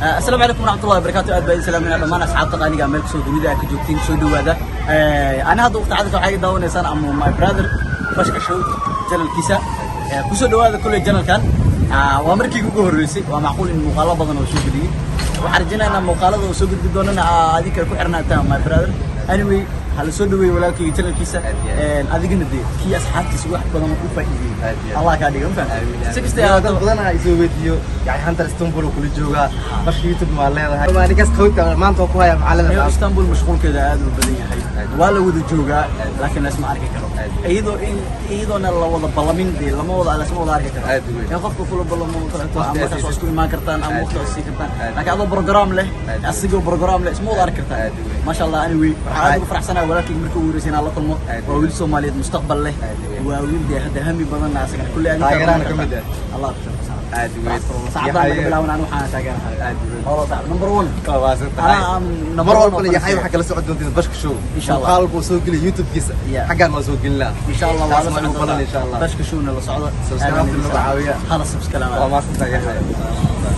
Asalaamu calaykum waraxmatullahi wabarakaatu. Aad baa idin salaaminaa dhammaan asxaabta qaaliga meel kasoo dunida aad ka joogtiin. Soo dhawaada. Ana hadda waqti cadalka waxaa iga daawanaysaan ama my brother Bashka Show channelkiisa. Kusoo dhawaada kulley channelkan. Waa markii ugu horreysay, waa macquul in muuqaalo badan oo soo geliyey. Waxaan rajaynaynaa muuqaalada oo soo gudbi doonana adinka ku xirnaataan my brother. Anyway, ha la soo dhaweeyo walaalkayga channelkiisa. Adigana dee kii asxaabtiisa wax badan u faa'iideeyey Allah kaa dhiga, ma fahamtay? Si kasta dad ahaataba badan aa isoo weydiiyo, yani Hunter Istanbul uu kula joogaa, Bashka YouTube waa leedahay, ninkaas qawta maanta waa ku haya Iyo macallada. Istanbul mashquulkeeda aad u badan yahay. Waa la wada joogaa, laakiin lasma arki karo. Iyadoo in iyadoona la wada ballamin dee lama wada lasma wada arki karo. Aad u weyn. In qofka kula ballamo kaleeto ama Waqti markaas waa aad isku imaan kartaan ama Aad waqti u aad sii kartaan, Aad. laakiin adoo program leh, Aad u asigoo program leh, isma wada arki kartaan. Aad u weyn. Maasha Allah. Anyway, waxaan aad ugu faraxsanahay walaalkayga markii ugu horreysay inaan la kulmo. Aad u Waa weyn. wiil Soomaaliyeed mustaqbal leh. Aad u weyn. Waa wiil dee hadda hami badanna asagana kulley adiga Taageerahana ka mid ah. Allah ku sharfo. Aad u weyn. Saacadaan laga bilaaban aan waxaan taageerahay. Aad u weyn. Holo saac number one. Waa waasan tahay. Anaa am number Mar one walbana oo Yaxay waxaa kala socon doontiin Bashka Show. Insha Allah. Muuqaal buu soo geliya YouTube-kiisa. Xaggaan waa soo gelinaa. Insha Allah waa Taas la waa socon inuu balan, insha Allah. Bashka Showna la socdo. Subscribe nagu caawiya. Hala subscribe. Waa mahadsan tahay, Yaxay.